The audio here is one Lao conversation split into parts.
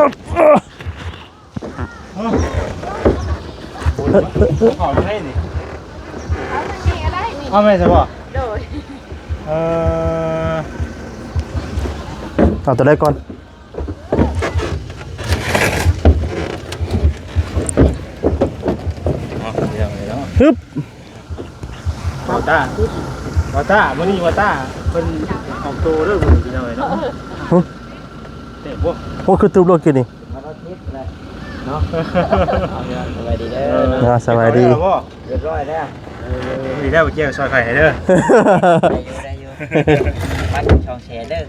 ເຂົ້າໄດ້ນີ້ ເອົາແມ່ນຊະບໍ່? ໂດຍ ເອີ ເອົາຕົວໃດກ່ອນ? ເນາະ ພີ່ນ້ອງເອີຍເນາະ ຮຶບ ວາຕ້າ ວາຕ້າ ມື້ນີ້ວາຕ້າເພິ່ນອອກໂຕເດີ ພີ່ນ້ອງເອີຍເນາະ ຮຶ ເຕະບໍ່ ໂອ້ ຄືຕຶບໂລດກີ້ນີ້ ເນາະ ສະບາຍດີເດີ ເນາະ ສະບາຍດີ ຮຽບຮ້ອຍແລ້ວ ເອີ ດີແລ້ວ ແກ້ວຊອຍໄຂ່ໃຫ້ເດີ ໄດ້ຢູ່ ໄດ້ຢູ່ ມັດສອງແສນເດີ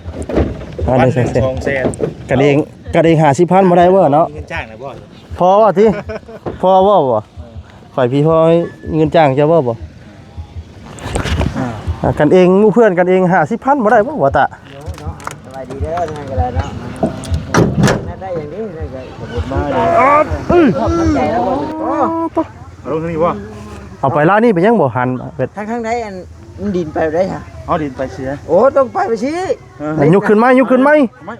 ມັດໜຶ່ງສອງແສນ ກັນເອງ ກັນເອງຫ້າສິບພັນບໍ່ໄດ້ບໍ່ເນາະ ມີເງິນຈ້າງແລ້ວບໍ່? ພໍບໍ່ຕິ ພໍບໍ່ບໍ່ ເອີ ຂ້ອຍພີພໍມີເງິນຈ້າງເຈົ້າບໍ່ບໍ່ ອ່າ ອ່າ ກັນເອງ ໝູ່ເພື່ອນກັນເອງຫ້າສິບພັນບໍ່ໄດ້ບໍ່ ວ່າຕະ ໂດຍເນາະ ສະບາຍດີເດີ ທາງກະໄດ້ເນາະ ໄດ້ຢ່າງນີ້ ໄດ້ກໍຂອບຄຸນມາກເລີຍ ເອີ ຂອບໃຈເນາະ ໂອ້ ເອົາລົງທາງນີ້ບໍ່ ເອົາໄປລາວນີ້ໄປຍັງບໍ່ ຫັນເປັດ ທາງ ທາງໃດ ອັນ ມັນດິນໄປໄດ້ຫະ ເອົາດິນໄປເສຍ ໂອ້ ຕ້ອງໄປ ໄປຊີ້ ເອີ ຍົກຂຶ້ນໄມ້ ຍົກຂຶ້ນໄມ້ ໄມ້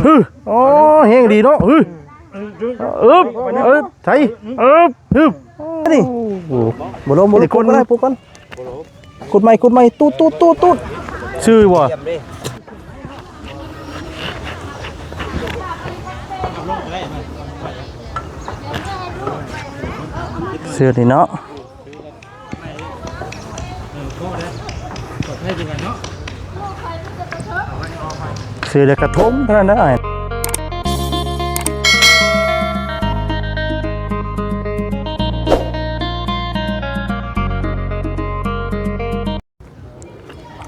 ຮຶ ໂອ້ ແຮງດີເນາະ ຮຶ ອືມ ອຶບ ອຶບ ໃສ່ ອຶບ ຮຶ ນີ້ ໂອ້ ບໍ່ລົງ ບໍ່ລົງ ປຸບກໍໄດ້ ປຸບກ່ອນ ກົດໃໝ່ ກົດໃໝ່ ຕູດ ຕູດ ຕູດ ຕູດ ຊື່ບໍ່ ຊື່ນີ້ເນາະ. ຊື້ແລ້ວກະຖົມເທົ່ານັ້ນເດີອ້າຍ.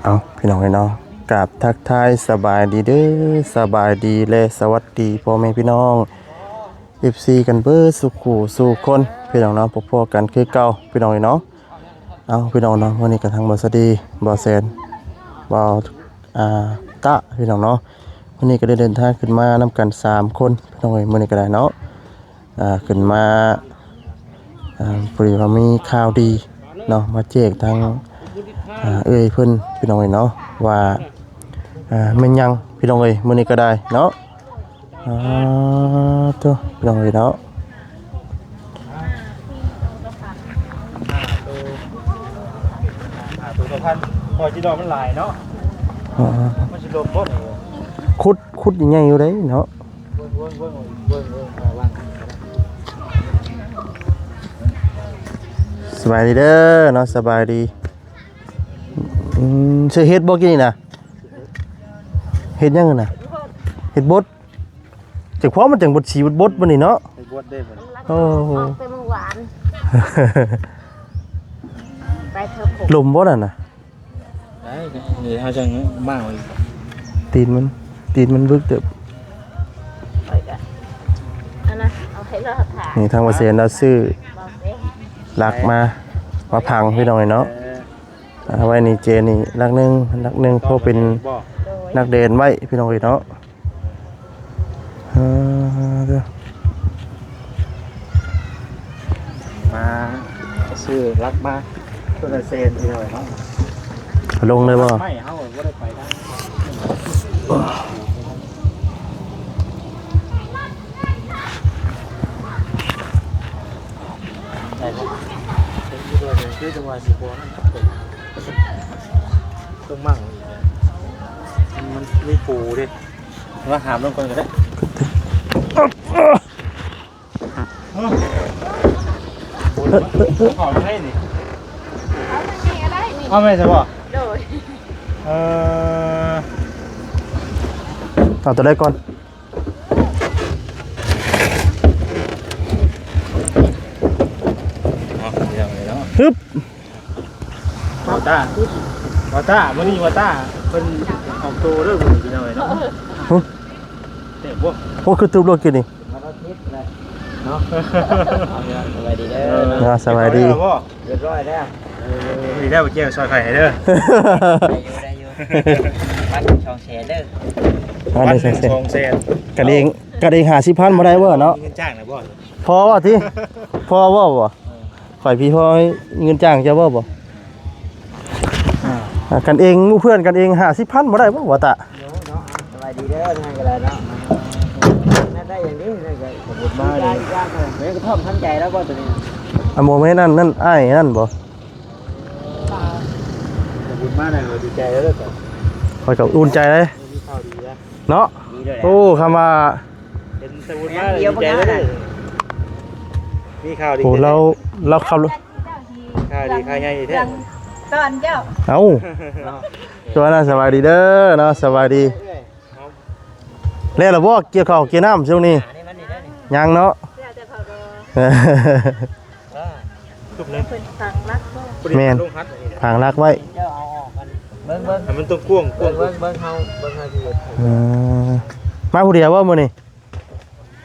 ເອົາ ພີ່ນ້ອງເອີຍເນາະ ກາບທັກທາຍສະບາຍດີເດີ ສະບາຍດີ ແລະ ສະຫວັດດີພໍ່ແມ່ພີ່ນ້ອງ ເອັຟຊີ ກັນເບິດສູ່ຄູ່ສູ່ຄົນ ພີ່ນ້ອງເນາະ ພົບພໍ້ກັນຄືເກົ່າ ພີ່ນ້ອງເອີຍເນາະ. ເອົາ ພີ່ນ້ອງເນາະ ມື້ນີ້ກະທາງບ່າວສະດີ ບ່າວແສນ ບ່າວ ອ່າ ຕະ ພີ່ນ້ອງເນາະ ມື້ນີ້ກະໄດ້ເດີນທາງຂຶ້ນມານຳກັນສາມຄົນ ພີ່ນ້ອງເອີຍ ມື້ນີ້ກະໄດ້ເນາະ ອ່າ ຂຶ້ນມາ ອ່າ ພໍດີວ່າມີຂ່າວດີເນາະ ມາແຈ້ງທາງ ອ່າ ເອື້ອຍເພິ່ນ ພີ່ນ້ອງເອີຍເນາະ ວ່າ ອ່າ ແມ່ນຫຍັງ ພີ່ນ້ອງເອີຍ ມື້ນີ້ກະໄດ້ເນາະ. ອ່າ ໂທ້ ພີ່ນ້ອງເອີຍເນາະ ຫ້າໂຕ ຫ້າໂຕ ສອງພັນ ພໍຊິດອກມັນຫຼາຍເນາະ ອ່າ ມັນຊິລົມບໍ່ນີ້ ຂຸດ ຂຸດໃຫຍ່ຢູ່ເດ້ເນາະ ເບິ່ງ ເບິ່ງ ເບິ່ງ ເບິ່ງ ເບິ່ງ ລະວັງ ສະບາຍດີເດີເນາະ ສະບາຍດີ ອືມ ເຊື່ອເຮັດບໍ່ກີ້ນີ້ນະ ເຮັດຫຍັງຫັ້ນນະ ເຮັດບົດ ຈັກພໍມັນຈັ່ງບົດສີບົດໆ ບາດນີ້ເນາະ ໄປບວດເດ້ບາດນີ້ ໂອ້ ອອກແຕ່ມື້ວານ ໄປເທີ ລົມບໍ່ນັ້ນນະ ໄດ້ ນີ້ເຮົາຈັ່ງມ້າງອີກ ຕີນມັນ ຕີນມັນບຶກເຕີບ ຂ້ອຍກະ ອັນນະ ເອົາໃຫ້ລອດທາງ ນີ້ທາງບ່າວແສນລາວຊື້ ບ່າວແສນ ລັກມາ ມາຝັງ ພີ່ນ້ອງເອີຍເນາະ ເອີ ອ່າ ໄວ້ນີ້ເຈນີ້ຫຼັກໜຶ່ງ ຫຼັກໜຶ່ງ ພໍເປັນ ໂດຍ ນັກແດນໄວ້ ພີ່ນ້ອງເອີຍເນາະ ເອີ ມາຊື້ຫຼັກມາ ໂຕລະແສນ ພີ່ນ້ອງເນາະ ລົງເລີຍບໍ່? ໄມ້ເຮົາບໍ່ໄດ້ໄປທາງ ໄດ້ບໍ່? ຄືຈັງຫວະຊິບໍ່ນັ້ນ ເບິ່ງໝັ້ງ ມັນມີປູເດ້ ມາຫາມລົງກ່ອນກະໄດ້ ເອົາໄດ້ນີ້ ເອົາແມ່ນຊະບໍ່? ໂດຍ ເອີ ເອົາໂຕໃດກ່ອນ? ຮຶບ ວາຕ້າ ວາຕ້າ ມື້ນີ້ວາຕ້າເພິ່ນອອກໂຕເດີ ພີ່ນ້ອງເອີຍເນາະ ຮຶ ເຕະບໍ່ ໂອ້ ຄືຕຶບໂລດກີ້ນີ້ ເນາະ ສະບາຍດີເດີ ເນາະ ສະບາຍດີ ຮຽບຮ້ອຍແລ້ວ ເອີ ດີແລ້ວ ແກ້ວຊອຍໄຂ່ໃຫ້ເດີ ໄດ້ຢູ່ ໄດ້ຢູ່ ມັດສອງແສນເດີ ມັດໜຶ່ງສອງແສນ ກັນເອງ ກັນເອງຫ້າສິບພັນບໍ່ໄດ້ບໍ່ເນາະ ມີເງິນຈ້າງນະບໍ່ ພໍບໍ່ຕິ ພໍບໍ່ບໍ່ ເອີ ຂ້ອຍພີພໍມີເງິນຈ້າງເຈົ້າບໍ່ບໍ່ ອ່າ ກັນເອງ ໝູ່ເພື່ອນກັນເອງຫ້າສິບພັນບໍ່ໄດ້ບໍ່ ວ່າຕະ ໂດຍເນາະ ສະບາຍດີເດີ ທາງກະໄດ້ເນາະ ໄດ້ຢ່າງນີ້ ໄດ້ກໍບຸນມາເລີຍ ແມ່ນກະທ່ອມທັນໃຈແລ້ວບໍ່ຕົວນີ້? ອ່ະ ບໍ່ແມ່ນ ອັນນັ້ນ ອ້າຍນັ້ນບໍ່? ບຸນມາແລ້ວ ດີໃຈແລ້ວເດີ ຂ້ອຍກໍອຸ່ນໃຈເລີຍ ມີຂ່າວດີແລ້ວເນາະ. ໂອ້ ຄຳວ່າເຫັນຕະບຸນມາແລ້ວ ດີໃຈເລີຍ ມີຂ່າວດີ. ໂອ້ ລາວ ລາວຂັບລົດ ຂ່າວດີຂ່າວໃຫຍ່ແທ້ ຕອນເຈົ້າ ເອົ້າ ຕົວນັ້ນ ສະບາຍດີເດີເນາະ ສະບາຍດີ. ແລ້ວລະບໍ່ ກ່ຽວເຂົ້າກ່ຽວນ້ຳຊ່ວງນີ້? ຍັງເນາະ ແລ້ວແຕ່ເຂົາລໍ ແມ່ນ ຝັງຫຼັກໄວ້ ເບິ່ງເບິ່ງ ໃຫ້ມັນກວ້າງໆ ເບິ່ງເບິ່ງເຮົາ ເບິ່ງເຮົາຊິເຮັດ ເອີ ມາຜູ້ດຽວບໍ່ມື້ນີ້?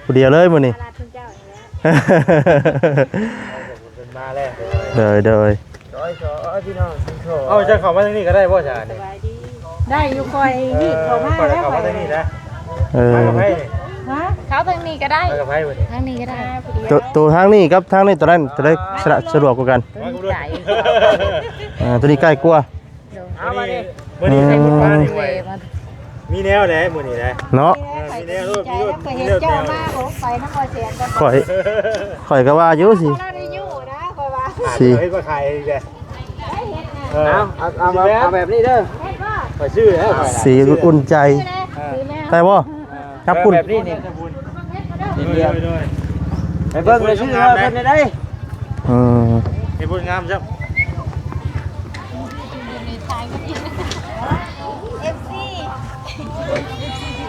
ຜູ້ດຽວເລີຍມື້ນີ້ ມາລາດເພິ່ນເຈົ້ານີ້ແຫຼະ ເພິ່ນມາແລ້ວ ໂດຍ ໂດຍ ໂດຍ ໂດຍ ພີ່ນ້ອງ ເອົາ ເຈົ້າເຂົ້າມາທາງນີ້ກໍໄດ້ບໍ່ຊະນີ້? ໄດ້ຢູ່ ຂ້ອຍຮີບເຂົ້າມາແລ້ວ ເຂົ້າມາທາງນີ້ນະ ເອີ ມາກັບໃຜນີ້? ຮະ ເຂົ້າທາງນີ້ກໍໄດ້ ມາກັບໃຜບັດນີ້? ທາງນີ້ກໍໄດ້ ໂຕ ໂຕທາງນີ້ກັບທາງນີ້ ໂຕໃດ ໂຕໃດສະດວກ ສະດວກກວ່າກັນ? ໃກ້ ເອີ ໂຕນີ້ໃກ້ກວ່າ ເອົາມານີ້ ມື້ນີ້ໃສ່ຊຸດມານີ້ ເອີ ມີແນວໃດມື້ນີ້ນະ ເນາະ ເອີ ມີແນວໂລດ ມີໂລດ ເຈົ້າມາ ໂອ້ ໄປນຳບໍ່ແສນ ຂ້ອຍ ຂ້ອຍກໍວ່າຢູ່ຊິ ຊິເຮັດມາຂາຍອີກແລ້ວ ເອີ ເອົາ ເອົາ ເອົາແບບນີ້ເດີ ຂ້ອຍຊື້ແລ້ວ ສີອຸ່ນໃຈ ໄດ້ບໍ່? ຈັບຄຸນ ແບບນີ້ນີ້ ໂດຍ ໂດຍ ໂດຍ ໄປເບິ່ງໄປຊື້ເພິ່ນໄດ້ ອືມ ເຮັດບຸນງາມຈ້ຳ ເອັຟຊີ ເອັຟຊີ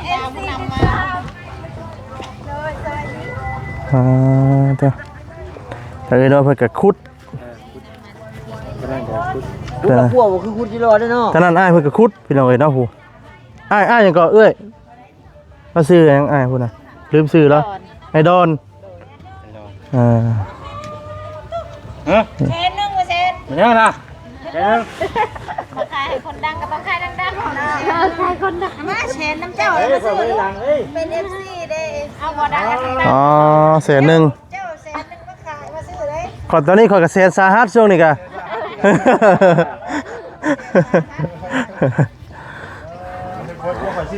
ຕາມນຳມາ ໂດຍ ສະບາຍດີ ອ່າ ເດີ ເອີ ເນາະ ເພິ່ນກໍຂຸດ ເອີ ຂຸດ ກຳລັງຈະຂຸດ ແຕ່ ຂຸດກໍຂົ້ວບໍ່ຄືຂຸດຈິລໍເດ້ເນາະ ຕອນນັ້ນອ້າຍເພິ່ນກໍຂຸດ ພີ່ນ້ອງເອີຍເນາະ ຜູ້ ອ້າຍ ອ້າຍຫຍັງເກາະເອື້ອຍ? ລາວຊື່ຫຍັງອ້າຍຜູ້ນະ? ລືມຊື່ລາວ. ດອນ ອ້າຍດອນ. ດອນ ເອີ ຮະ? ແສນໜຶ່ງ ວ່າແສນ ມັນຫຍັງນະ? ແສນໜຶ່ງ ມາຂາຍໃຫ້ຄົນດັງກໍຕ້ອງຂາຍດັງໆ ເນາະ ເອີ ຂາຍຄົນດັງ ມາແສນນຳເຈົ້າ ເອີ ມາຊື້ ເປັນເອັຟຊີເດ້ ເອົາບໍ່ດັງ ອໍ ແສນໜຶ່ງ ເຈົ້າແສນໜຶ່ງມາຂາຍ ມາຊື້ເດ້ ຂ້ອຍຕອນນີ້ຂ້ອຍກໍແສນສາຫັດຊ່ວງນີ້ກະ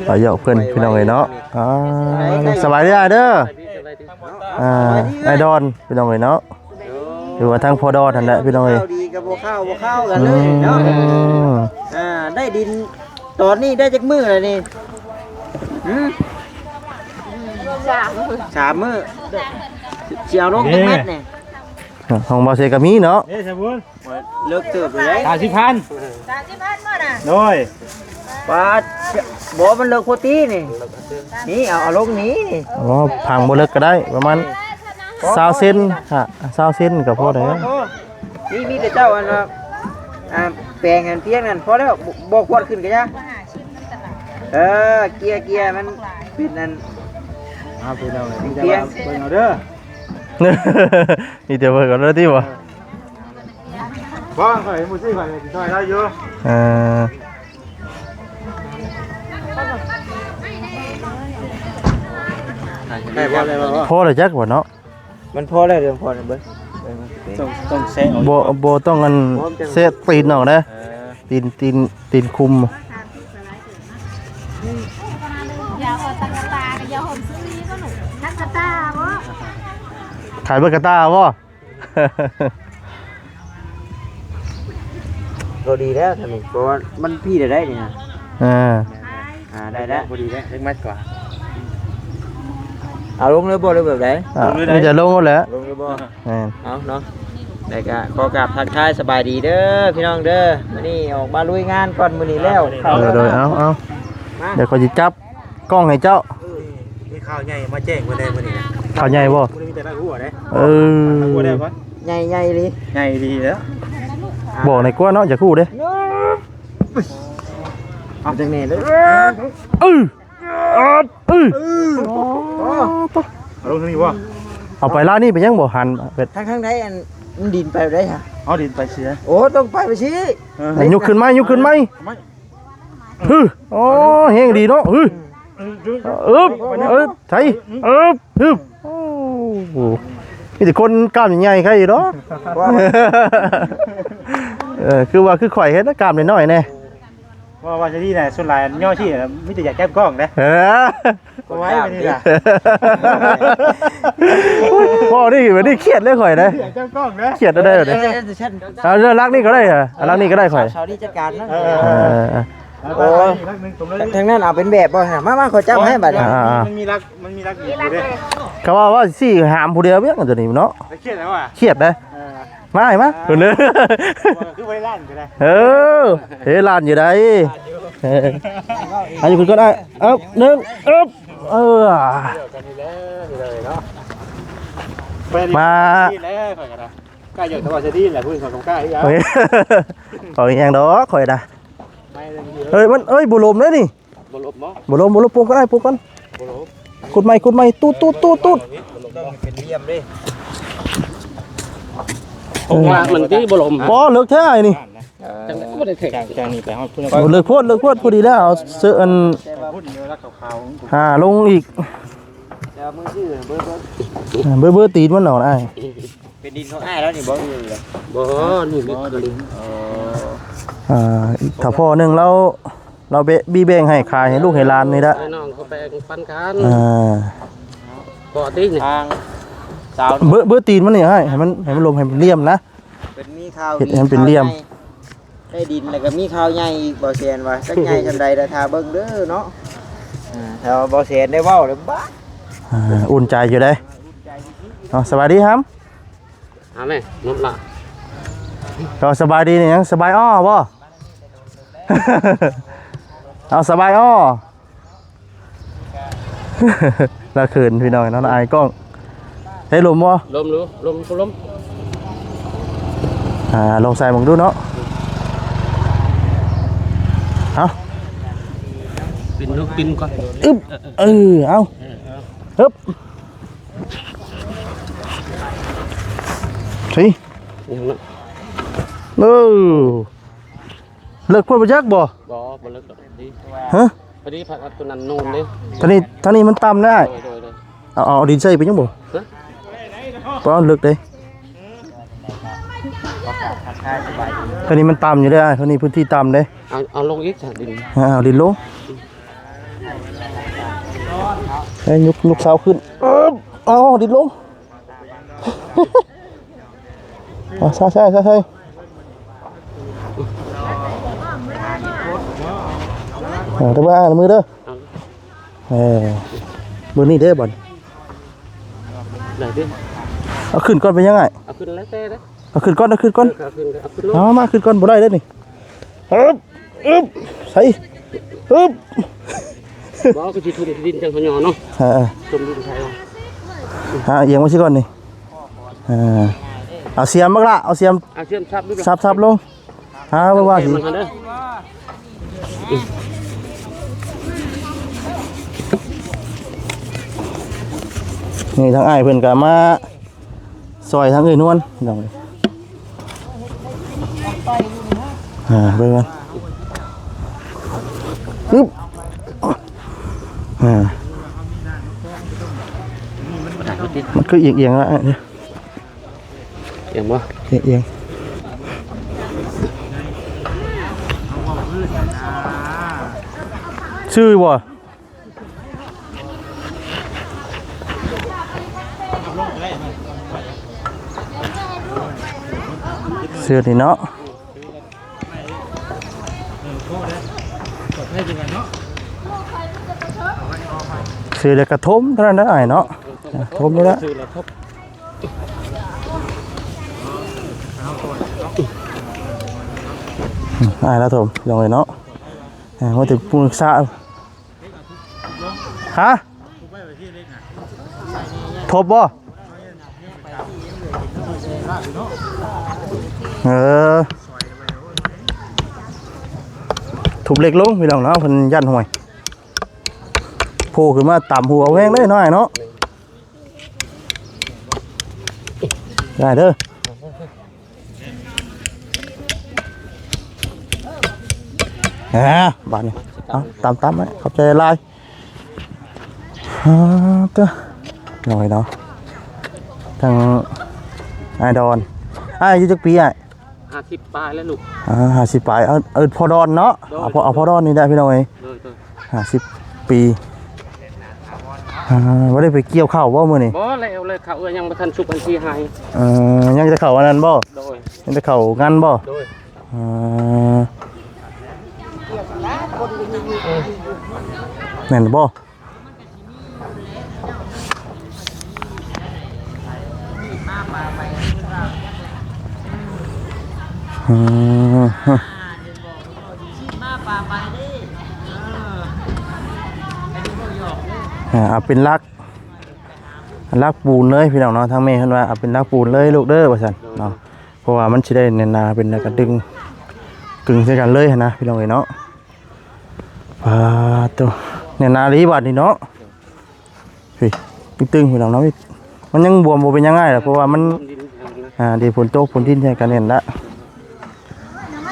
ເອົາຢອກເພິ່ນພີ່ນ້ອງເອີຍເນາະ. ອ່າ ສະບາຍດີອ້າຍເດີ ອ່າ ອ້າຍດອນພີ່ນ້ອງເອີຍເນາະ ຫຼືວ່າທາງພໍ່ດອນຫັ້ນແຫຼະພີ່ນ້ອງເອີຍ. ເຂົ້າດີກໍບໍ່ເຂົ້າ ບໍ່ເຂົ້າກັນເລີຍເນາະ. ອືມ ອ່າ ໄດ້ດິນຕອນນີ້ໄດ້ຈັກມື້ແລ້ວນີ້? ຫືມ ສາມ ສາມມື້ ຊິເອົາລົງຈັກແມັດນີ້? ຂອງບໍ່ເສກໍມີເນາະ ເດ້ສະບຸນ. ເລິກເຕີບເລີຍ ສາມສິບພັນ ສາມສິບພັນບໍ່ນະ? ໂດຍ ປາດ ບໍ່ ມັນເລິກໂພຕີນີ້ ນີ້ ເອົາ ເອົາລົງນີ້ ອໍ ພັງບໍ່ເລິກກໍໄດ້ ປະມານຊາວເຊັນ ຊາວເຊັນກໍພໍໄດ້. ນີ້ມີແຕ່ເຈົ້າອັນວ່າ ອ່າ ແປງອັນພຽງນັ້ນພໍແລ້ວ ບໍ່ ບໍ່ຄວນຂຶ້ນກໍຢ່າ ເອີ ເກຍ ເກຍ ມັນເປັນອັນ ເອົາ ເບິ່ງເອົາເດີ ມີແຕ່ເບິ່ງເອົາເດີຕິບໍ່? ບໍ່ ຂ້ອຍເຫັນໝູ່ຊີ້ຂ້ອຍຊິຊ່ອຍລາວຢູ່. ເອີ ໄດ້ບໍ່ ໄດ້ບໍ່? ພໍແລ້ວຈັກວ່າເນາະ ມັນພໍແລ້ວ ເລື່ອງພໍແລ້ວເບິ່ງ ຕ້ອງ ຕ້ອງແຊະອອກ ບໍ່ ບໍ່ຕ້ອງອັນ ແຊະຕີນອອກເດ້. ເອີ ຕີນ ຕີນ ຕີນຄຸມ. ຢ່າເອົາຕັງກະຕາ ກໍຢ່າຫົມຊື້ນີ້ກໍລູກ ຕັງກະຕາບໍ່? ຂາຍເບິດກະຕາບໍ່? ກໍດີແລ້ວທາງນີ້ ເພາະວ່າມັນພີ້ໄດ້ໄດ໋ນີ້ນະ. ເອີ ອ່າ ໄດ້ແລ້ວ ພໍດີແລ້ວ ເລັກມັດກວ່າ. ເອົາລົງເລີຍບໍ່ ຫຼືແບບໃດ? ອ່າ ມີແຕ່ລົງແຫຼະ ລົງເລີຍບໍ່? ແມ່ນ ເອົາເນາະ ແລ້ວກໍຂໍກາບທັກທາຍສະບາຍດີເດີພີ່ນ້ອງເດີ. ມື້ນີ້ອອກມາລຸຍງານກ່ອນ ມື້ນີ້ແລ້ວ. ໂດຍ ໂດຍ ເອົາ ເອົາ ມາ ດຽວຂ້ອຍຊິຈັບ ກ້ອງໃຫ້ເຈົ້າ. ເອີ ມີຂ່າວໃຫຍ່ມາແຈ້ງເພິ່ນແດ່ມື້ນີ້ນະ. ຂ່າວໃຫຍ່ບໍ່? ມື້ນີ້ມີແຕ່ລາກຫົວເດ້. ເອີ ລາກຫົວແດ່ບໍ່? ໃຫຍ່ ໃຫຍ່ອີ່ຫຼີ. ໃຫຍ່ອີ່ຫຼີແລ້ວ. ບອກໜ່ອຍກວ່າເນາະ ຢາກຮູ້ເດ້. ເອົາຈັ່ງນີ້ເດີ. ເອີ ເອີ ເອີ ເອີ ເອົາລົງທາງນີ້ບໍ່? ເອົາໄປລາວນີ້ໄປຍັງບໍ່? ຫັນ ທາງ ທາງໃດ ອັນ ມັນດິນໄປໄດ້ຫະ? ເອົາດິນໄປເສຍ. ໂອ້ ຕ້ອງໄປ ໄປຊີ້. ເອີ ຍົກຂຶ້ນໄມ້ ຍົກຂຶ້ນໄມ້. ຮຶ ໂອ້ ແຮງດີເນາະ ຮຶ ອືມ ອຶບ ອຶບ ໃສ່ ອຶບ ຮຶ ໂອ້ ມີແຕ່ຄົນກ້າມໃຫຍ່ໆ ໃຄຢູ່ດອກ. ເອີ ຄືວ່າຄືຂ້ອຍເຮັດນະ ກ້າມນ້ອຍໆ ແດ່. ເພາະວ່າຊະດີນະ ສ່ວນຫຼາຍຍໍຊີ້ມີແຕ່ຢາກຈັບກ້ອງເດ້. ເອີ ເອົາໄວ້ບັດນີ້ນະ ເວົ້ານີ້ບັດນີ້ຄຽດເລີຍຂ້ອຍເດ້. ຢາກຈັບກ້ອງເດ້ ຄຽດໄດ້ບັດນີ້. ເອີ ເອີ ເອີ ເອີ ເອົາຫຼັກນີ້ກໍໄດ້ ຫຼັກນີ້ກໍໄດ້ຂ້ອຍ. ສາວດີຈັດການເນາະ. ເອີ ເອີ ເອີ ເອີ ໂອ້ຍ ຫຼັກໜຶ່ງຕົງເລີຍ. ທາງນັ້ນເອົາເປັນແບບບໍ່ນະ? ມາ ມາ ຂ້ອຍຈັບໃຫ້ບັດນີ້. ອ່າໆ ມັນມີຫຼັກ ມັນມີຫຼັກຢູ່ເດ້. ກໍວ່າ ວ່າຊິຫ້າມຜູ້ດຽວວຽກຕົວນີ້ເນາະ. ຄຽດແລ້ວວ່າ ຄຽດເດ້. ເອີ ມາ ມາ ເອີ ເພິ່ນເດີ ຄືບໍ່ໄດ້ລ້ານກໍໄດ້. ເອີ ເຮັດລ້ານຢູ່ໃດ. ເອີ ອັນນີ້ເພິ່ນກໍໄດ້. ເອີ ໜຶ່ງ ເອີ ເອີ ມາ ກ້າຢາກແຕ່ວ່າຈະດີແຫຼະ ຜູ້ອື່ນເຂົາກໍກ້າອີກ. ເອົາອີຫຍັງດອກຂ້ອຍນະ. ເອີຍ ມັນ ເອີຍ ບໍ່ລົມເດ້ນີ້. ບໍ່ລົມບໍ່? ບໍ່ລົມ ບໍ່ລົມ ປຸງກ່ອນ ປຸງກ່ອນ. ບໍ່ລົມ. ຂຸດໃໝ່ ຂຸດໃໝ່ ຕູດ ຕູດ ຕູດ ຕູດ. ຕ້ອງເປັນຫຼ່ຽມເດ້. ເອີ ວ່າມັນຕິບໍ່ລົມ. ບໍ່ ເລິກແທ້ອ້າຍນີ້. ຈັ່ງໃດກໍບໍ່ໄດ້ແທກ. ຈາກນີ້ໄປຮອດພຸ້ນ. ໂອ້ ເລິກໂພດ ເລິກໂພດ. ພໍດີແລ້ວ ເອົາເສື້ອອັນ ແຕ່ວ່າພຸ້ນມີລັກຂາວໆ ຫາລົງອີກ. ແຕ່ວ່າມືຊື່ເບີ ເບີ ເບີ ເບີຕີນມັນເອົາອ້າຍ. ເປັນດິນຂອງອ້າຍແລ້ວນີ້ບໍ່? ບໍ່ ນີ້ເປັນດິນ. ເອີ ອ່າ ຖ້າພໍ່ໜຶ່ງລາວ ລາວແບ່ງ ບີແບ່ງໃຫ້ຂາຍໃຫ້ລູກໃຫ້ຫຼານນີ້ລະ. ໃຫ້ນ້ອງເຂົາແບ່ງປັນກັນ. ອ່າ ພໍຕິນີ້ ທາງສາວ ເບີ ເບີຕີນມັນນີ້ ໃຫ້ ໃຫ້ມັນ ໃຫ້ມັນລົມ ໃຫ້ມັນຫຼ່ຽມນະ. ເພິ່ນມີຂ່າວ ເຮັດໃຫ້ມັນເປັນຫຼ່ຽມ. ໄດ້ດິນແລ້ວກໍມີຂ່າວໃຫຍ່ອີກ ບໍ່ແຊນວ່າ ຈັກໃຫຍ່ສ່ຳໃດ ແຕ່ຖ້າເບິ່ງເດີເນາະ. ອ່າ ຖ້າວ່າບໍ່ແຊນໄດ້ເວົ້າແລ້ວບາດ ອ່າ ອຸ່ນໃຈຢູ່ເດ້. ເອົາ ສະບາຍດີຫຳ. ຫາແມ່ ນົບລະ. ເອົາ ສະບາຍດີນີ້ຫຍັງ ສະບາຍອໍບໍ່? ເອົາ ສະບາຍອໍ. ລາວເຂີນພີ່ນ້ອງເນາະ ລາວອາຍກ້ອງ. ເຮັດລົມບໍ່? ລົມຢູ່ ລົມ ລົມ. ອ່າ ລອງໃສ່ເບິ່ງດູເນາະ. ເອົາ ປິ່ນລູກປິ່ນກ່ອນ. ອຶບ ເອີ ເອົາ ເອີ ເອີ ຮຶບ. ຊິ ຍັງນະ. ເອີ ເລິກໂພດບໍ່ຈັກບໍ່? ບໍ່ ບໍ່ເລິກດອກ ດີ. ຮະ? ພໍດີຜັກອັດຕົວນັ້ນນູນເດ້. ທາງນີ້ ທາງນີ້ມັນຕ່ຳແລ້ວ. ໂດຍ ໂດຍ ໂດຍ. ເອົາ ເອົາ ເອົາດິນໃສ່ໄປຍັງບໍ່? ຮະ? ບໍ່ເລິກເດ້. ທາງນີ້ມັນຕ່ຳຢູ່ເດ້ ທາງນີ້ພື້ນທີ່ຕ່ຳເດ້. ເອົາ ເອົາລົງອີກຊະດິນ. ເອົາ ເອົາດິນລົງ. ໃຫ້ຍົກ ຍົກເສົາຂຶ້ນ. ເອີບ ເອົາດິນລົງ. ເອົາ ໃສ່ ໃສ່ ໃສ່ ໃສ່. ເອີ ແຕ່ວ່າມືເດີ. ເອີ ມືນີ້ເດ້ບ່ອນ. ໄດ້ຕິ. ເອົາຂຶ້ນກ່ອນເປັນຫຍັງອ້າຍ? ເອົາຂຶ້ນແລ້ວແຕ່ເດ້. ເອົາຂຶ້ນກ່ອນ ເອົາຂຶ້ນກ່ອນ. ເອີ ເອົາຂຶ້ນ ເອົາຂຶ້ນເນາະ. ເອົາມາຂຶ້ນກ່ອນ ບໍ່ໄດ້ເດ້ນີ້. ອຶບ ອຶບ ໃສ່ ອຶບ. ບໍ່ ກໍຊິຖົມດິນຈັ່ງເຂົາຍໍເນາະ. ເອີ ຖົມດິນໃສ່. ຫາອຽງມາຊິກ່ອນນີ້. ເອີ ເອົາສຽມບັກຫຼ້າ ເອົາສຽມ ເອົາສຽມສັບດູ ສັບ ສັບລົງ. ຫາບໍ່ວ່າຊິ ນີ້ທາງອ້າຍເພິ່ນກໍມາ ຊ່ອຍທາງເອື້ອຍນວນ ພີ່ນ້ອງເອີຍ. ອ່າ ເບິ່ງກັນ. ອຶບ ອ່າ ມັນຄືອຽງໆລະ ອຽງບໍ່? ອຽງໆ. ຊື່ບໍ່? ເສື້ອນີ້ເນາະ ເສື້ອແລ້ວກະຖົມເທົ່ານັ້ນແຫຼະອ້າຍເນາະ ຖົມນີ້ແຫຼະ. ອືມ ອ້າຍລາວຖົມ ພີ່ນ້ອງເອີຍເນາະ. ເອີ ມາເຖິງປຶກສາ ຮະ? ທົບບໍ່? ເອີ ທຸບເຫຼັກລົງ ພີ່ນ້ອງເນາະ ເພິ່ນຢ້ານຫ້ວຍ ໂພຂຶ້ນມາຕຳຫົວແຮງເລີຍເນາະ ອ້າຍເນາະ. ໄດ້ເດີ ອ່າ ບາດນີ້ ເອົາ ຕຳໆ ໄວ້ ຂອບໃຈຫຼາຍ. ອ່າ ເດີ ນ້ອຍເນາະ ທາງອ້າຍດອນ. ອ້າຍອາຍຸຈັກປີອ້າຍ? ຫ້າສິບປາຍແລ້ວລູກ. ອ່າ ຫ້າສິບປາຍ. ເອົາ ເອົາພໍ່ດອນເນາະ. ໂດຍ ເອົາພໍ່ ເອົາພໍ່ດອນນີ້ໄດ້ພີ່ນ້ອງເອີຍ. ໂດຍ ໂດຍ. ຫ້າສິບປີ. ອ່າ ບໍ່ໄດ້ໄປກ່ຽວເຂົ້າບໍ່ມື້ນີ້? ບໍ່ແລ້ວ ເລີຍເຂົ້າເອື້ອຍຍັງບໍ່ທັນສຸກອັນທີ່ໃຫ້. ເອີ ຍັງແຕ່ເຂົ້າອັນນັ້ນບໍ່? ໂດຍ. ຍັງແຕ່ເຂົ້າງັນບໍ່? ໂດຍ. ອ່າ ແມ່ນບໍ່? ອືມ ອ່າ ເອົາເປັນຫຼັກ ຫຼັກປູນເລີຍພີ່ນ້ອງເນາະ. ທາງແມ່ເພິ່ນວ່າ ເອົາເປັນຫຼັກປູນເລີຍລູກເດີ ວ່າຊັ້ນເນາະ. ເພາະວ່າມັນຊິໄດ້ແໜ້ນໜາ ເປັນແລ້ວກໍດຶງ ກຶງໃສ່ກັນເລີຍຫັ້ນນະ ພີ່ນ້ອງເອີຍເນາະ. ປາດໂຕ ແໜ້ນໜາອີ່ຫຼີບາດນີ້ເນາະ. ພີ່ ຕຶງໆ ພີ່ນ້ອງເນາະ. ມັນຍັງບວມ ບໍ່ເປັນຫຍັງອ້າຍດອກ ເພາະວ່າມັນ ອ່າ ດີ ຝົນຕົກ ຝົນດິນໃສ່ກັນແໜ້ນລະ.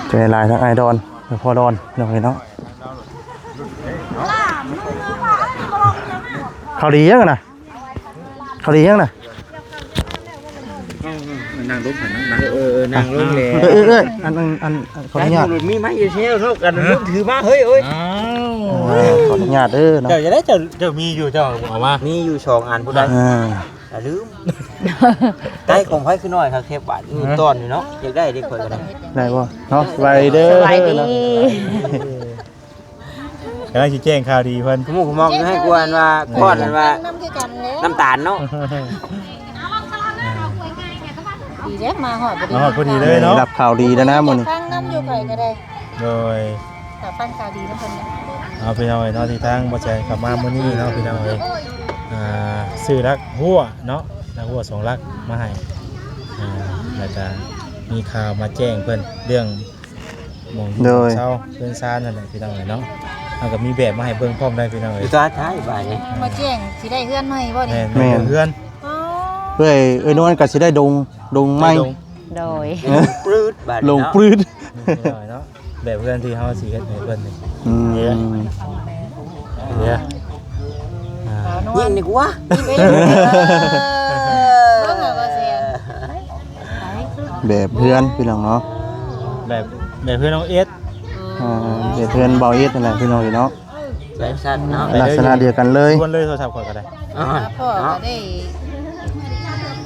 ໃຈຫຼາຍທາງອ້າຍດອນ ພໍ່ດອນ ພີ່ນ້ອງເອີຍເນາະ. ເຂົ້າດີຫຍັງນະ? ເຂົ້າດີຫຍັງນະ? ເອີ ນັ່ງລົງຫັ້ນ ນັ່ງ ນັ່ງ ເອີ ເອີ ນັ່ງລົງແລ້ວ. ເອີ ເອີ ອັນ ອັນ ອັນ ຂໍອະນຸຍາດ ມີໄມ້ຢູ່ແຖວເນາະ ກັນ ຖືມາ ເຮີ້ຍ ເຮີ້ຍ. ອ້າວ ຂໍອະນຸຍາດເດີເນາະ. ເຈົ້າຈະໄດ້ ເຈົ້າ ເຈົ້າມີຢູ່ ເຈົ້າເອົາມາ. ມີຢູ່ສອງອັນພຸ້ນໃດ. ອ່າ ຢ່າລືມ. ໄກ່ຂອງໃຜຄືນ້ອຍຄັກແທ້ບາດນີ້ ຕ້ອນຢູ່ເນາະ. ຢາກໄດ້ເດ້ ຂ້ອຍກໍໄດ້. ໄດ້ບໍ່ເນາະ? ສະບາຍດີເດີ. ສະບາຍດີ. ກຳລັງຊິແຈ້ງຂ່າວດີເພິ່ນ ຂະໝູກຂະໝອກໃຫ້ກວນວ່າ ກ້ອນວ່າ ນຳຄືກັນເດ້ ນ້ຳຕານເນາະ. ດີເດ້ ມາຮອດພໍດີ ມາຮອດພໍດີເລີຍເນາະ. ໄດ້ຮັບຂ່າວດີແລ້ວນະມື້ນີ້ ຟັງນຳຢູ່ຂ້ອຍກໍໄດ້. ໂດຍ ຖ້າຟັງຂ່າວດີນຳເພິ່ນ. ເອົາ ພີ່ນ້ອງເອີຍເນາະ ທີ່ທາງບໍ່ແຊນເຂົ້າມາມື້ນີ້ເນາະ ພີ່ນ້ອງເອີຍ. ອ່າ ຊື້ຫຼັກຮົ້ວເນາະ ຫຼັກຮົ້ວສອງຫຼັກມາໃຫ້ ອ່າ ແລ້ວກະມີຂ່າວມາແຈ້ງເພິ່ນເລື່ອງ ໝ່ອງຢູ່ ໂດຍ ເຊົາເຮືອນຊານນັ້ນແຫຼະ ພີ່ນ້ອງເອີຍເນາະ. ເຮົາກໍມີແບບມາໃຫ້ເບິ່ງພ້ອມໄດ້ ພີ່ນ້ອງເອີຍ. ຢູ່ຕາທ້າຍບາດນີ້ ມາແຈ້ງຊິໄດ້ເຮືອນໃໝ່ບໍ່ນີ້? ແມ່ນ ແມ່ນ ເຮືອນ. ອໍ ເອື້ອຍ ເອື້ອຍນວນກໍຊິໄດ້ດົງ ດົງໃໝ່. ໂດຍ ລົງປຶດບາດນີ້ເນາະ ລົງປຶດ ພີ່ນ້ອງເອີຍເນາະ. ແບບເຮືອນທີ່ເຮົາຊິເຮັດໃຫ້ເພິ່ນນີ້. ອືມ ເອີ ອ່າ ຍິ້ມນີ້ກວ່າ ເບິ່ງຫາວ່າຊິ ແບບເຮືອນ ພີ່ນ້ອງເນາະ ແບບ ແບບເຮືອນນ້ອງເອສ. ອ່າ ແບບເຮືອນບ່າວເອສນັ້ນແຫຼະ ພີ່ນ້ອງເອີຍເນາະ. ແບບຊັ້ນເນາະ ລັກສະນະດຽວກັນເລີຍ. ຊວນເລີຍ ໂທລະສັບຂ້ອຍກໍໄດ້. ອ່າ ພໍ່ກໍໄດ້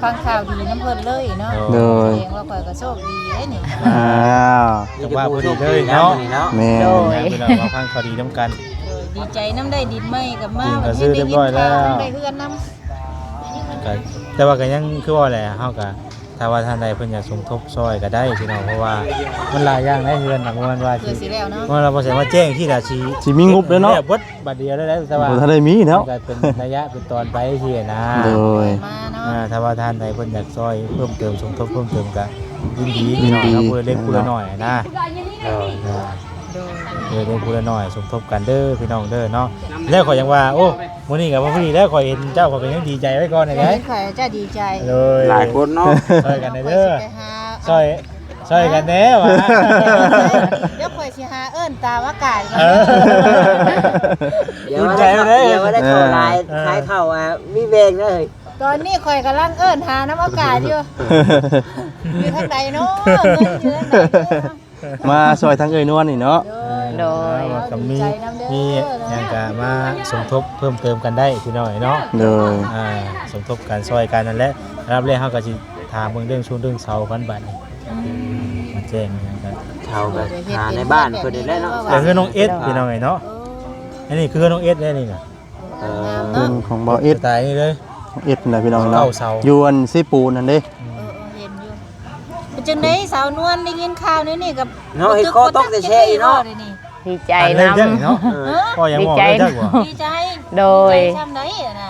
ຟັງຂ່າວດີນຳເພິ່ນເລີຍເນາະ. ໂດຍ ແສດງວ່າຂ້ອຍກໍໂຊກດີເດ້ນີ້. ອ້າວ ຈັງຫວະພໍດີເລີຍເນາະ. ແມ່ນ ໂດຍ ພີ່ນ້ອງ ມາຟັງຂ່າວດີນຳກັນ. ໂດຍ ດີໃຈນຳ ໄດ້ດິນໃໝ່ກັບມາ ດິນກໍຊື້ຮຽບຮ້ອຍແລ້ວ ໄດ້ເຮືອນນຳ. ກໍ ແຕ່ວ່າກໍຍັງຄືວ່າແຫຼະ ເຮົາກໍ ຖ້າວ່າທ່ານໃດເພິ່ນຢາກສົມທົບຊ່ອຍກໍໄດ້ພີ່ນ້ອງ ເພາະວ່າມັນຫຼາຍຢ່າງໃນເຮືອນນະ. ບໍ່ແມ່ນວ່າ ເພື່ອຊິ ຊິແລ້ວເນາະ ບໍ່ແມ່ນວ່າບໍ່ແມ່ນວ່າແຈ້ງທີ່ລະຊິ ຊິມີງົບເດ້ເນາະ ເບິດບາດດຽວໄດ້ ແຕ່ວ່າ ບໍ່ທັນໄດ້ມີເນາະ ມັນກໍເປັນໄລຍະເປັນຕອນໄປຊີ້ນະ. ໂດຍ ມາເນາະ ອ່າ ຖ້າວ່າທ່ານໃດເພິ່ນຢາກຊ່ອຍເພີ່ມເຕີມ ສົມທົບເພີ່ມເຕີມກໍຍິນດີ ຍິນດີ ພີ່ນ້ອງເນາະ ຜູ້ເລັກຜູ້ນ້ອຍນະ. ໂດຍ ອ່າ ໂດຍ ເອີ ເລັກຜູ້ນ້ອຍສົມທົບກັນເດີພີ່ນ້ອງເດີເນາະ. ແລ້ວຂ້ອຍຍັງວ່າ ໂອ້ ມື້ນີ້ກໍພໍດີແລ້ວ ຂ້ອຍເຫັນເຈົ້າ ຂ້ອຍກໍຍັງດີໃຈໄວ້ກ່ອນນີ້. ເຫັນຂ້ອຍເຈົ້າດີໃຈ. ໂດຍ ຫຼາຍຄົນເນາະ ຊ່ອຍກັນແດ່ເດີ ຂ້ອຍຊິໄປຫາ ຊ່ອຍ ຊ່ອຍກັນແດ່ວ່າ ດຽວຂ້ອຍຊິຫາເອີ້ນຕາມອາກາດ. ເອີ ດຽວວ່າໄດ້ເຂົ້າຫຼາຍ ເອີ ຂາຍເຂົ້າ ອ່າ ມີແບ່ງເດີ. ຕອນນີ້ຂ້ອຍກຳລັງເອີ້ນຫານຳອາກາດຢູ່ ຢູ່ທາງໃດເນາະ ເງິນຢູ່ທາງໃດເນາະ. ມາຊ່ອຍທາງເອື້ອຍນວນນີ້ເນາະ. ໂດຍ ໂດຍ ອ່າ ກໍມີ ດີໃຈນຳເດີ ມີຫຍັງກໍມາສົມທົບເພີ່ມເຕີມກັນໄດ້ພີ່ນ້ອງເນາະ. ໂດຍ ອ່າ ສົມທົບກັນຊ່ອຍກັນນັ້ນແຫຼະ. ລຳດັບແລກເຮົາກໍຊິຖາມເບິ່ງເລື່ອງຊົງເລື່ອງເຊົາກັນບາດນີ້. ອືມ ມາແຈ້ງຫຍັງກັນ ເຊົາກັນ ຫາໃນບ້ານເພິ່ນນີ້ແຫຼະເນາະ. ແຕ່ເຮືອນນ້ອງເອສພີ່ນ້ອງເນາະ. ໂອ້ ອັນນີ້ຄືເຮືອນນ້ອງເອສເດ້ນີ້ນະ. ເອີ ເຮືອນຂອງບ່າວເອສ ສະໄຕນີ້ເລີຍ ນ້ອງເອສນະພີ່ນ້ອງເນາະ. ຢູ່ອັນເຊໂປນຫັ້ນເດ້. ເອີ ເອີ ເຫັນຢູ່. ເປັນຈັ່ງໃດສາວນວນ ໄດ້ຍິນຂ່າວແນວນີ້ກໍ ເນາະ ເຮັດຄໍຕົກແຕ່ແຊ່ອີກເນາະ. ດີໃຈນຳເນາະ. ເອີ ເອີ ພໍຍັງບອກໄດ້ຈັກບໍ່ ດີໃຈ. ໂດຍ ດີໃຈຊ່ຳໃດນະ.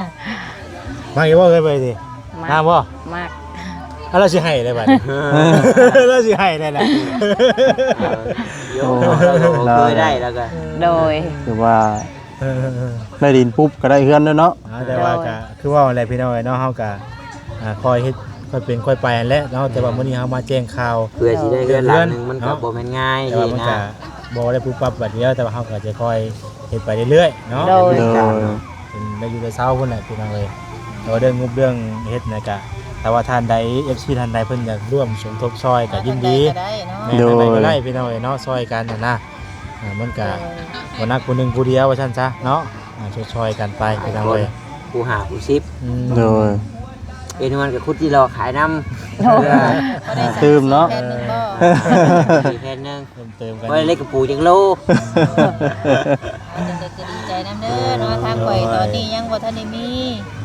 ມັກຢູ່ບໍ່ ເຄີຍໄປຕິ ງາມບໍ່? ມັກ. ລາວຊິໃຫ້ແລ້ວບາດນີ້ ລາວຊິໃຫ້ແລ້ວນະ. ໂອ້ ເຄີຍໄດ້ແລ້ວກໍ ໂດຍ ຄືວ່າ ເອີ ໄດ້ດິນປຸບກໍໄດ້ເຮືອນແລ້ວເນາະ. ອ່າ ແຕ່ວ່າ ໂດຍ ກໍຄືເວົ້າແຫຼະພີ່ນ້ອງເອີຍເນາະ ເຮົາກໍ ອ່າ ຄ່ອຍເຮັດ ຄ່ອຍເປັນຄ່ອຍໄປຫັ້ນແຫຼະເນາະ. ແຕ່ວ່າ ອືມ ມື້ນີ້ເຮົາມາແຈ້ງຂ່າວ ເພື່ອຊິໄດ້ເຮືອນຫຼັງໜຶ່ງ ເຮືອນ ມັນກໍ ເນາະ ບໍ່ແມ່ນງ່າຍ ແຕ່ວ່າມັນກໍ ເນາະ ບໍ່ໄດ້ປຸບປັບບາດດຽວ ແຕ່ວ່າເຮົາກໍຈະຄ່ອຍເຮັດໄປເລື້ອຍໆເນາະ. ໂດຍ ໂດຍ ເປັນໄດ້ຢູ່ໄດ້ເຊົາພຸ້ນແຫຼະພີ່ນ້ອງເອີຍ. ແຕ່ວ່າເລື່ອງງົບເລື່ອງເຮັດນະກະ ຖ້າວ່າທ່ານໃດ ເອັຟຊີ ທ່ານໃດເພິ່ນຢາກຮ່ວມສົມທົບຊ່ອຍກໍຍິນດີ ມາທາງໃດກໍໄດ້ເນາະ ແມ່ນ ໂດຍ ທາງໃດກໍໄດ້ພີ່ນ້ອງເອີຍເນາະ ຊ່ອຍກັນຫັ້ນນະ ອ່າ ມັນກໍ ໂດຍ ບໍ່ໜັກຜູ້ໜຶ່ງຜູ້ດຽວວ່າຊັ້ນຊະເນາະ ອ່າ ຊ່ອຍໆກັນໄປພີ່ນ້ອງເອີຍ ຜູ້ຫ້າຜູ້ສິບ ອືມ ໂດຍ ເອນວນກໍຂຸດຈີ່ລໍຂາຍນຳ ໂດຍ ຕື່ມເນາະ ແຜ່ນໜຶ່ງບໍ່ ອີກແຜ່ນໜຶ່ງ ເພີ່ມເຕີມກັນ ບໍ່ໄດ້ເລັກກະປູຈັກໂລ ຈັ່ງໃດກໍດີໃຈນຳເດີເນາະ ທາງຂ້ອຍຕອນນີ້ຍັງບໍ່ທັນໄດ້ມີ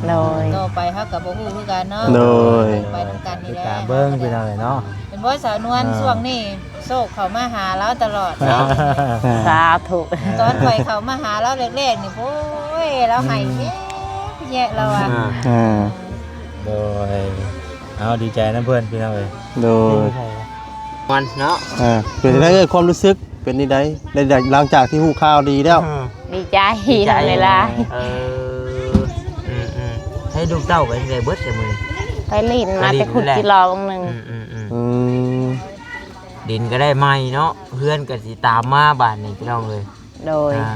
ໂດຍ ຕໍ່ໄປເຮົາກໍບໍ່ຮູ້ຄືກັນເນາະ ໂດຍ ໄປນຳກັນນີ້ແຫຼະ ຕິດຕາມເບິ່ງພີ່ນ້ອງເອີຍເນາະ ເຫັນບໍ່ສາວນວນ ອ່າ ຊ່ວງນີ້ໂຊກເຂົ້າມາຫາລາວຕະຫຼອດເນາະ ສາທຸ ຕອນຂ້ອຍເຂົ້າມາຫາລາວແລກໆນີ້ ໂອ້ຍ ລາວໃຫ້ແຍະແຍະລາວວ່າ ອ່າ ອ່າ ໂດຍ ເອົາ ດີໃຈນຳເພິ່ນພີ່ນ້ອງເອີຍ ໂດຍ ມັນເນາະ ອ່າ ເປັນຈັ່ງໃດເອີຍ ຄວາມຮູ້ສຶກ ເປັນຈັ່ງໃດ ໄດ້ ໄດ້ ຫຼັງຈາກທີ່ຮູ້ຂ່າວດີແລ້ວ? ດີໃຈ ດີໃຈ ເວລາ ເອີ ອືມໆ ໃຊ້ລູກເຕົ້າໄປຈັ່ງໃດເບິດແຕ່ມື້ນີ້? ໄປຫຼິ້ນມາແຕ່ຂຸດຈີ່ລໍບາງໜຶ່ງ ອືມໆ ອືມ ດິນກໍໄດ້ໃໝ່ເນາະ ເຮືອນກໍຊິຕາມມາບາດນີ້ພີ່ນ້ອງເອີຍ ໂດຍ ອ່າ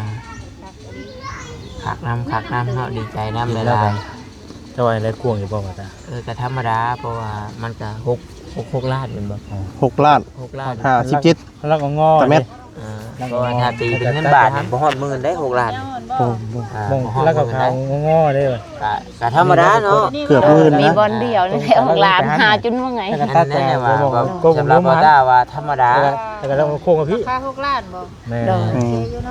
ຄັກນຳ ຄັກນຳເນາະ ດີໃຈນຳຫຼາຍໆ ເຈົ້າວ່າໄດ້ກວ້າງຢູ່ບໍ່ວ່າຕາ? ເອີ ກໍທຳມະດາ ເພາະວ່າມັນກໍຫົກ ຫົກ ຫົກລ້ານແມ່ນບໍ່? ຫົກລ້ານ ຫົກລ້ານ ຫ້າສິບເຈັດ ລັກງໍ ຕາແມັດ ເອີ ເພາະວ່າຖ້າຕີເປັນເງິນບາດນີ້ບໍ່ຮອດໝື່ນເດ້ ຫົກລ້ານ ໂອ້ ບໍ່ ອ່າ ບໍ່ຮອດໝື່ນເດ້ ງໍເດ້ ກໍ ກໍທຳມະດາເນາະ ເກືອບໝື່ນນະ ມີບ່ອນດຽວນີ້ແຫຼະ ຫົກລ້ານ ຫາຈົນວ່າໄງ ອັນນັ້ນແຫຼະວ່າ ສຳລັບບໍ່ຕ້າວ່າທຳມະດາ ແຕ່ກໍຕ້ອງໂຄ້ງກັບພີ້ ລາຄາຫົກລ້ານບໍ່? ແມ່ນ ໂດຍ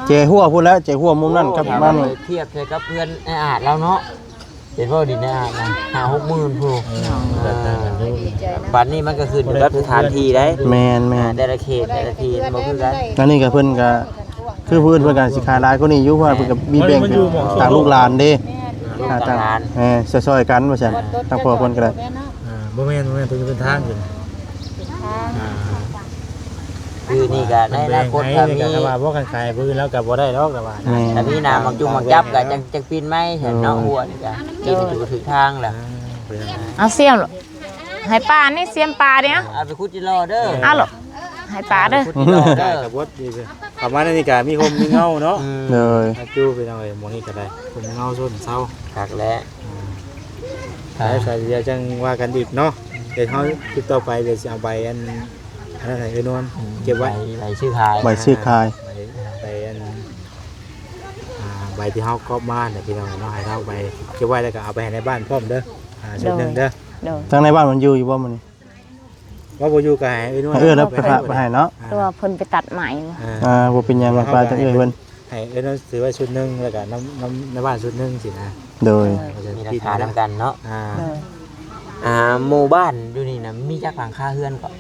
ແຈຫົວພຸ້ນແຫຼະ ແຈຫົວມຸມນັ້ນກັບມານີ້ ທຽບໃສ່ກັບເຮືອນອ້າຍອາດລາວເນາະ ເຫັນບໍ່ ດິນອ້າຍອາດນະ ຫ້າຫົກໝື່ນພຸ້ນ ເອີ ບາດນີ້ມັນກໍຂຶ້ນຢູ່ກັບສະຖານທີ່ໄດ໋ ແມ່ນໆ ອ່າ ແຕ່ລະເຂດ ແຕ່ລະທີ່ມັນບໍ່ຄືກັນ ອັນນີ້ກໍເພິ່ນກໍ ຄືຜູ້ອື່ນເພິ່ນກໍຊິຂາຍຫຼາຍກວ່ານີ້ຢູ່ ເພາະວ່າເພິ່ນກໍມີແບ່ງຕາມລູກຫຼານເດ້ ແມ່ນ ອ່າ ຕາມ ເອີ ຊ່ອຍໆກັນວ່າຊັ້ນ ທາງພໍ່ເພິ່ນກໍໄດ້ ອ່າ ບໍ່ແມ່ນ ບໍ່ແມ່ນ ເພິ່ນເປັນທາງຂຶ້ນ ອ່າ ຄືນີ້ກໍໃນອະນາຄົດຖ້າມີ ຖ້າວ່າບໍ່ຄັນຂາຍຜູ້ອື່ນແລ້ວກໍບໍ່ໄດ້ດອກ ແຕ່ວ່າ ແມ່ນ ຖ້າມີໜ້າໝາກຈຸກໝາກຈັບກໍຈັກ ຈັກປິ່ນໃໝ່ຫັ້ນເນາະ ຫົວນີ້ກໍ ກິນຖືກທາງແລ້ວ ເອົາສຽມ ໃຫ້ປານີ້ ສຽມປານີ້ ເອົາໄປຂຸດຈີ່ລໍເດີ ເອົາໂລດ ໃຫ້ປາເດີ ຂຸດຈີ່ລໍເດີ ປານີ້ກໍບົດດີ ປະມານນີ້ກໍມີຮົ່ມມີເງົາເນາະ ໂດຍ ຢູ່ພີ່ນ້ອງເອີຍ ໝ່ອງນີ້ກໍໄດ້ ຮົ່ມເງົາຊົນເຊົາ ຄັກແຫຼະ ອ່າ ແລ້ວກໍດຽວຈັ່ງວ່າກັນອີກເນາະ ດຽວເຮົາ ຄລິບຕໍ່ໄປ ດຽວຊິເອົາໃບອັນ ອັນນັ້ນໃຫ້ເອື້ອຍນວນ ເກັບໄວ້ ໃບ ໃບຊື້ຂາຍ ໃບຊື້ຂາຍ ໃບ ໃບອັນ ອ່າ ໃບທີ່ເຮົາກອບມານະພີ່ນ້ອງເນາະ ໃຫ້ເຮົາໃບເກັບໄວ້ ແລ້ວກໍເອົາໄປໃຫ້ໃນບ້ານພ້ອມເດີ ອ່າ ຊຸດໜຶ່ງເດີ ໂດຍ ທາງໃນບ້ານມັນຢູ່ ຢູ່ບໍ່ມື້ນີ້? ວ່າບໍ່ຢູ່ກໍໃຫ້ເອື້ອຍນວນ ເອີ ເອົາໄປ ເອົາໄປໃຫ້ເນາະ ຄືວ່າເພິ່ນໄປຕັດໄມ້ ອ່າ ອ່າ ບໍ່ເປັນຫຍັງ ວ່າໄປທາງເອື້ອຍເພິ່ນ ໃຫ້ເອື້ອຍນວນຖືໄວ້ຊຸດໜຶ່ງ ແລ້ວກໍນຳ ນຳໃນບ້ານຊຸດໜຶ່ງຊີ້ນະ ໂດຍ ມີລາຄານຳກັນເນາະ ອ່າ ໂດຍ ອ່າ ໝູ່ບ້ານຢູ່ນີ້ນະ ມີຈັກຫຼັງຄາເຮືອນເກາະ?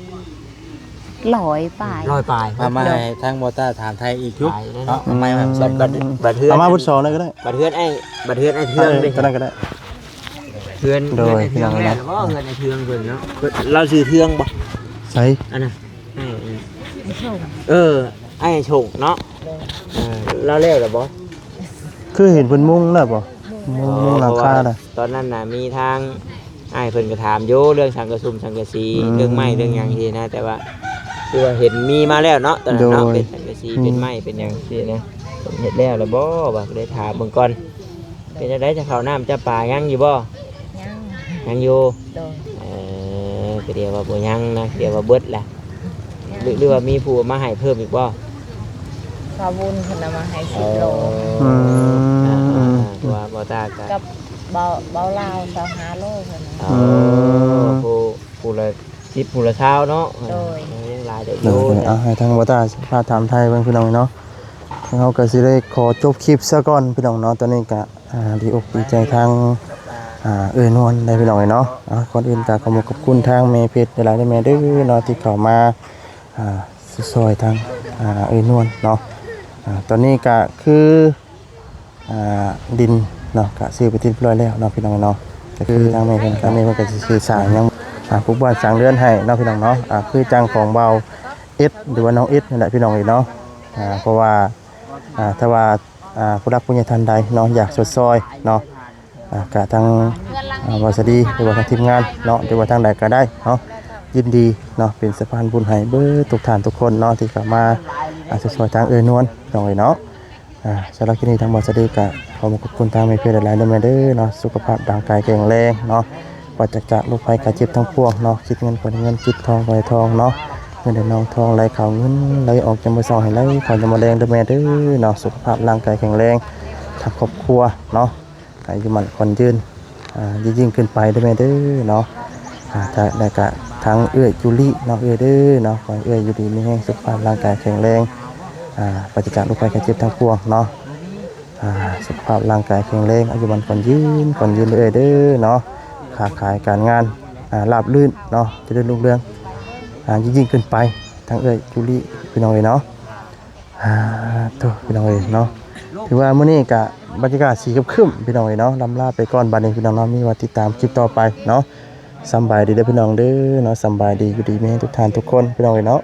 ຮ້ອຍປາຍ ຮ້ອຍປາຍ ເອົາມາໃຫ້ທາງບໍ່ຕ້າຖາມໄທອີກຢູ່ ຫຼາຍເນາະ ເນາະ ເອົາມາແບບ ບັດ ບັດ ບັດເຮືອນ ເອົາມາບຸດສອງໄດ້ກໍໄດ້ ບັດເຮືອນອ້າຍ ບັດເຮືອນອ້າຍເທືອງເດ້ ເອີ ຕົວນັ້ນກໍໄດ້ ເຮືອນ ໂດຍ ເຮືອນອ້າຍເທືອງແມ່ນບໍ່? ເຮືອນອ້າຍເທືອງເພິ່ນເນາະ ລາວຊື່ເທືອງບໍ່? ໃສ? ອັນນັ້ນ ເອີ ອ້າຍຊົງເນາະ ເອີ ລາວແລ້ວແລ້ວບໍ່? ຄືເຫັນເພິ່ນມຸງແລ້ວບໍ່? ມຸງ ມຸງຫຼັງຄານະ ຕອນນັ້ນນະ ມີທາງ ອ້າຍເພິ່ນກໍຖາມຢູ່ເລື່ອງສັງກະສຸມສັງກະສີ ອືມ ເລື່ອງໄມ້ເລື່ອງຫຍັງຊີ້ນະ ແຕ່ວ່າຄືວ່າເຫັນມີມາແລ້ວເນາະ ຕອນນັ້ນເນາະ ໂດຍ ເປັນສັງກະສີ ອືມ ເປັນໄມ້ເປັນຫຍັງຊີ້ນະ ເພິ່ນເຮັດແລ້ວແລ້ວບໍ່ ວ່າກໍເລີຍຖາມເບິ່ງກ່ອນ ເປັນຈັ່ງໃດ ຈະເຂົ້ານ້ຳຈຳປາຍັງຢູ່ບໍ່? ຍັງ ຍັງຢູ່ ໂດຍ ເອີ ກໍດຽວວ່າບໍ່ຍັງນະ ດຽວວ່າເບິດລະ ຍັງ ຫຼື ຫຼືວ່າມີຜູ້ມາໃຫ້ເພີ່ມອີກບໍ່? ຊາວບຸນເພິ່ນເອົາມາໃຫ້ສິບໂລ ອືມ ອ່າໆ ເພາະວ່າບໍ່ຕາກະ ກັບ ເບົາ ເບົາລາວຊາວຫ້າໂລເພິ່ນ ອໍ ອືມ ຜູ້ ຜູ້ລະສິບ ຜູ້ລະຊາວເນາະ ໂດຍ ຍັງຫຼາຍເຕີບຢູ່ ໂດຍ ເອົາໃຫ້ທາງບໍ່ຕາພາຖາມໄທເບິ່ງພີ່ນ້ອງເນາະ ທາງເຮົາກໍຊິໄດ້ຂໍຈົບຄລິບຊະກ່ອນພີ່ນ້ອງເນາະ ຕອນນີ້ກໍ ອ່າ ດີອົກດີໃຈທາງ ອ່າ ເອື້ອຍນວນໄດ້ພີ່ນ້ອງເນາະ ອ່າ ກ່ອນອື່ນກໍຂອບຄຸນຂອບຄຸນທາງແມ່ເພັດຫຼາຍໆເດີແມ່ເດີເນາະ ທີ່ເຂົ້າມາ ອ່າ ຊ່ອຍທາງ ອ່າ ເອື້ອຍນວນເນາະ ອ່າ ຕອນນີ້ກໍຄື ອ່າ ດິນເນາະ ກະຊື້ໄປທີ່ຮຽບຮ້ອຍແລ້ວເນາະ ພີ່ນ້ອງເນາະ ກະຄືທາງແມ່ເພິ່ນ ທາງແມ່ເພິ່ນກະຊິຊື້ສ້າງຫຍັງ ອ່າ ປູກບ້ານສ້າງເຮືອນໃຫ້ເນາະ ພີ່ນ້ອງເນາະ ອ່າ ຄືຈັ່ງຂອງບ່າວເອັດ ຫຼືວ່ານ້ອງເອັດນັ້ນແຫຼະ ພີ່ນ້ອງເອີຍເນາະ ອ່າ ເພາະວ່າ ອ່າ ຖ້າວ່າ ອ່າ ຜູ້ຫຼັກຜູ້ໃຫຍ່ທ່ານໃດເນາະ ຢາກຊ່ວຍໆເນາະ ອ່າ ກະທາງ ອ່າ ບ່າວສາລີ ຫຼືວ່າທາງທີມງານເນາະ ຫຼືວ່າທາງໃດກະໄດ້ເນາະ ຍິນດີເນາະ ເປັນສະພານບຸນໃຫ້ເບິດທຸກທ່ານທຸກຄົນເນາະ ທີ່ເຂົ້າມາ ອ່າ ຊ່ວຍທາງເອື້ອຍນວນ ພີ່ນ້ອງເອີຍເນາະ. ອ່າ ສຳລັບຄລິບນີ້ທາງບ່າວສາລີກະຂໍຂອບຄຸນທາງແມ່ເພັດຫຼາຍໆເດີແມ່ເດີເນາະ ສຸຂະພາບຮ່າງກາຍແຂງແຮງເນາະ ປາສະຈາກໂລກໄພໄຂ້ເຈັບທັງປວງເນາະ ຄິດເງິນກໍໄດ້ເງິນ ຄິດທອງກໍໄດ້ທອງເນາະ ເງິນໄດ້ນອງ ທອງໄຫຼເຂົ້າ ເງິນໄຫຼອອກ ຈະບໍ່ເຊົາໃຫ້ໄຫຼເຂົ້າ ຈະບໍ່ແລງເດີແມ່ເດີເນາະ ສຸຂະພາບຮ່າງກາຍແຂງແຮງ ທັງຄອບຄົວເນາະ ໃຫ້ອາຍຸໝັ້ນຂວັນຍືນ ອ່າ ຍິ່ງໆຂຶ້ນໄປເດີແມ່ເດີເນາະ ອ່າ ແລະກະທັງເອື້ອຍຈູລີເນາະ ເອື້ອຍເດີເນາະ ຂໍໃຫ້ເອື້ອຍຢູ່ດີມີແຮງ ສຸຂະພາບຮ່າງກາຍແຂງແຮງ ອ່າ ປາສະຈາກໂລກໄພໄຂ້ເຈັບທັງປວງເນາະ ອ່າ ສຸຂະພາບຮ່າງກາຍແຂງແຮງ ອາຍຸໝັ້ນຂວັນຍືນ ຂວັນຍືນເດີເອື້ອຍເດີເນາະ ຄ້າຂາຍການງານ ອ່າ ລາບລື່ນເນາະ ຈະເລີນຮຸ່ງເຮືອງ ອ່າ ຍິ່ງໆຂຶ້ນໄປ ທັງເອື້ອຍຈູລີ ພີ່ນ້ອງເອີຍເນາະ ອ່າ ໂທ້ ພີ່ນ້ອງເອີຍເນາະ ຖືວ່າມື້ນີ້ກະບັນຍາກາດສີຄຶ້ມໆ ພີ່ນ້ອງເອີຍເນາະ ລ່ຳລາໄປກ່ອນ ບາດນີ້ພີ່ນ້ອງເນາະ ມີວ່າຕິດຕາມຄລິບຕໍ່ໄປເນາະ ສຳບາຍດີເດີພີ່ນ້ອງເດີເນາະ ສຳບາຍດີ ຢູ່ດີມີແຮງທຸກທ່ານທຸກຄົນ ພີ່ນ້ອງເອີຍເນາະ.